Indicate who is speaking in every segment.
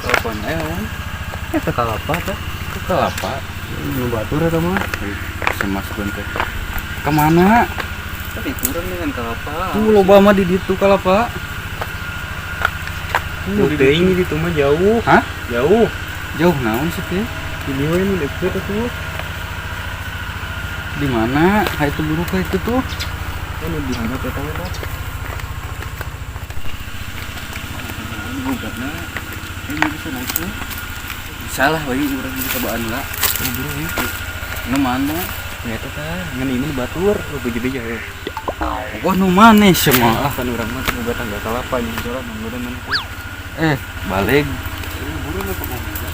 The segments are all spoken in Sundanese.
Speaker 1: Kapan ewang?
Speaker 2: Eta kalapa teh.
Speaker 1: Ke kalapa.
Speaker 2: Nu batur eta mah.
Speaker 1: Semaskeun teh. Kemana?
Speaker 2: Tapi kurang dengan kalapa.
Speaker 1: Tuh loba mah di ditu kalapa.
Speaker 2: Tuh teuing di ditu mah jauh.
Speaker 1: Hah?
Speaker 2: Jauh.
Speaker 1: Jauh naon sih teh?
Speaker 2: Ini we nu deket atuh.
Speaker 1: Di mana? Ha itu buru ka itu tuh.
Speaker 2: Nu di handap eta we tah.
Speaker 1: Gugatna. Ini bisa naik tuh. Bisa lah bagi urang di cobaan lah.
Speaker 2: Buru ya.
Speaker 1: Nu mana?
Speaker 2: Eta tah, ngan ini batur, lu beja-beja we.
Speaker 1: Wah nu mana semua.
Speaker 2: Ah, kan urang mah boga tangga kalapa jeung coba manggodan mana teh.
Speaker 1: Balik.
Speaker 2: Buru lah pokoknya.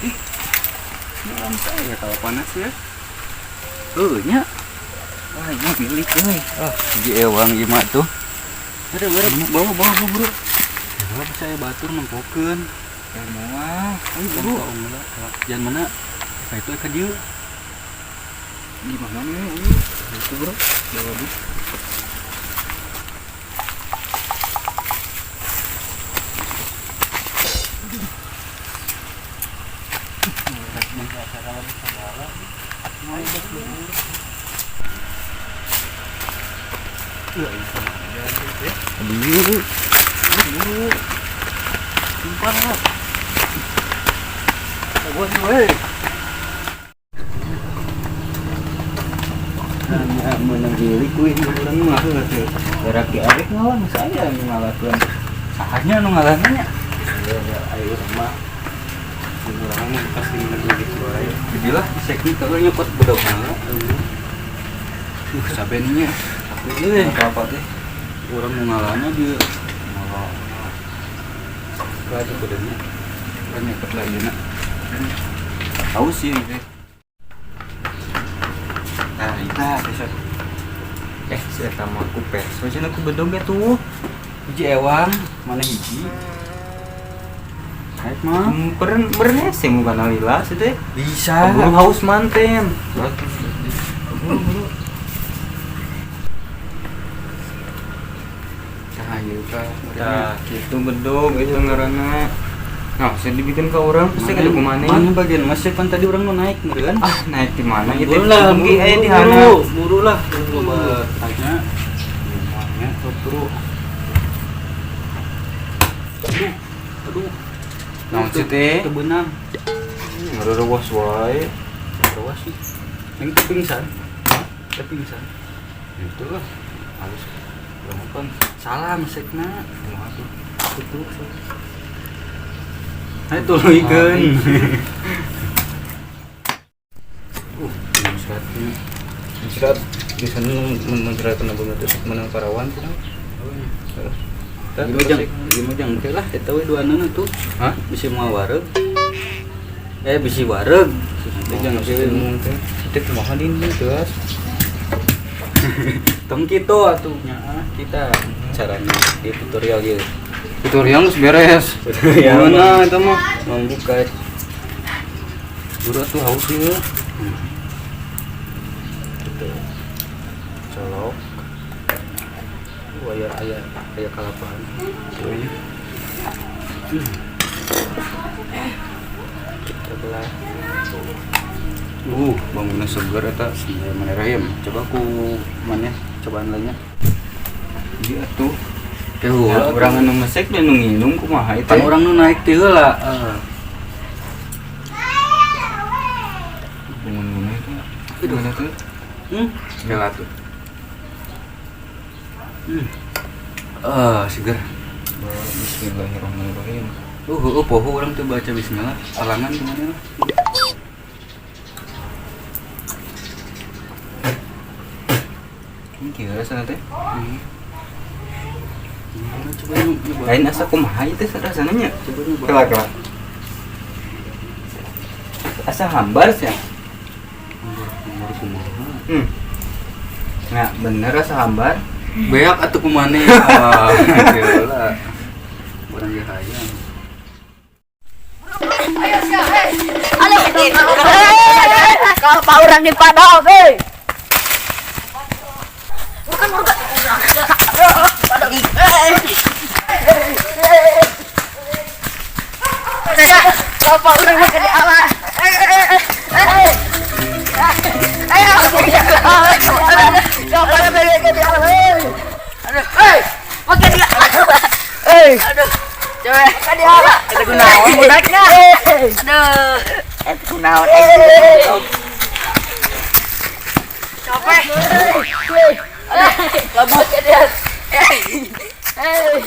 Speaker 1: Ih, ini lantai ya kalau panas ya. Nya.
Speaker 2: Wah, ini milik euy.
Speaker 1: Ah, di ewang ieu mah tuh.
Speaker 2: Ada bawa bawa bawa buru.
Speaker 1: Ya, bisa ya batur mangkokeun.
Speaker 2: Ya moal.
Speaker 1: Ayo buru. Jangan mana? Ka itu ka dieu.
Speaker 2: Gimana nih? Itu bro, bawa dulu.
Speaker 1: Aduh. Buru. Simpan lah. Gua nih. Hanya menang gilik wih urang mah heuh.
Speaker 2: Gerak di arek ngawan saya nu ngalakeun.
Speaker 1: Sahanya nu ngalahnya.
Speaker 2: Ya ya ayo mah. Urang mah pasti menang gilik wae.
Speaker 1: Dibilah sekni kalau nyokot bedog mah. Sabennya. Euy,
Speaker 2: Apa teh?
Speaker 1: urang nu ngalahna dia. Ngalah. Ka bedognya. Urang nyokot lah ieu na.
Speaker 2: Tahu sih ini. Nah, itu besok. Si eta mah ku peso cenah ku bedog atuh.
Speaker 1: Hiji ewang, mana hiji? Naik mah.
Speaker 2: Meren hese muka nalila sih teh.
Speaker 1: Bisa.
Speaker 2: Buru haus manten. Buru.
Speaker 1: Nah, ieu ka.
Speaker 2: Tah, kitu bedog itu ngaranna. Nah, saya dibikin ke orang, pasti kada kumane.
Speaker 1: Mana bagian masih pan tadi orang mau naik meureun.
Speaker 2: Ah, naik di mana itu?
Speaker 1: Buru lah,
Speaker 2: Mungkin
Speaker 1: buru,
Speaker 2: aya di
Speaker 1: buru,
Speaker 2: hana.
Speaker 1: Buru lah, loba tanya. Gimana tuh, bro? Aduh, aduh.
Speaker 2: Naon sih teh?
Speaker 1: Teu beunang.
Speaker 2: Ngarerewas wae.
Speaker 1: Ngarerewas sih. Yang teu pingsan. Teu pingsan.
Speaker 2: Itu lah. Halus.
Speaker 1: Urang kan salah mesekna.
Speaker 2: Kumaha tuh?
Speaker 1: Tutup. Ayo tuluykeun. Muncratnya.
Speaker 2: Muncrat di sana muncrat banget menang parawan cenah.
Speaker 1: Ieu mah jang teh lah eta we duanana tuh.
Speaker 2: Hah?
Speaker 1: Bisi moal wareug. Bisi wareug. Teh jang teh
Speaker 2: ngomong teh. Teh kumaha din geus.
Speaker 1: Tong kitu atuh nya kita caranya di tutorial ieu.
Speaker 2: Tutorial geus beres.
Speaker 1: Tutorial
Speaker 2: Mana eta mah?
Speaker 1: Membuka.
Speaker 2: Buru atuh haus ieu.
Speaker 1: Gitu. Colok. Aya aya aya kalapaan. Kita belah.
Speaker 2: Bangunnya seger eta.
Speaker 1: Bismillahirrahmanirrahim. Coba ku mana cobaan lainnya.
Speaker 2: Iya tuh.
Speaker 1: Teh heula
Speaker 2: Urang anu mesek dan nu nginum kumaha itu?
Speaker 1: Pan urang nu naik teh heula. Heeh.
Speaker 2: Bangun-bangun itu. Gimana tuh? Heula tuh.
Speaker 1: Seger.
Speaker 2: Bismillahirrahmanirrahim.
Speaker 1: Poho urang tuh baca bismillah. Alangan gimana lah.
Speaker 2: Ini kieu rasana teh.
Speaker 1: Coba nyoba.
Speaker 2: Lain asa kumaha ieu teh rasana nya?
Speaker 1: Coba nyoba.
Speaker 2: Kela kela. Asa hambar sih ya.
Speaker 1: Hambar kumaha?
Speaker 2: Nah, bener asa hambar.
Speaker 1: Beak atuh kumane. Ah, gila. Urang ge hayang.
Speaker 3: Ayo sia, hei. Ayo. Kalau pak urang di padang, hei. Bukan, bukan. Bapak urang mah kadialah. Eh eh eh eh. Ayo, siapa yang kadialah? Aduh, eh, makan dia. Eh, aduh, coba kadialah.
Speaker 2: Eta kunaon budaknya?
Speaker 3: Aduh,
Speaker 2: Eta kunaon?
Speaker 3: Capek. Aduh, labut kadialah. Eh, eh.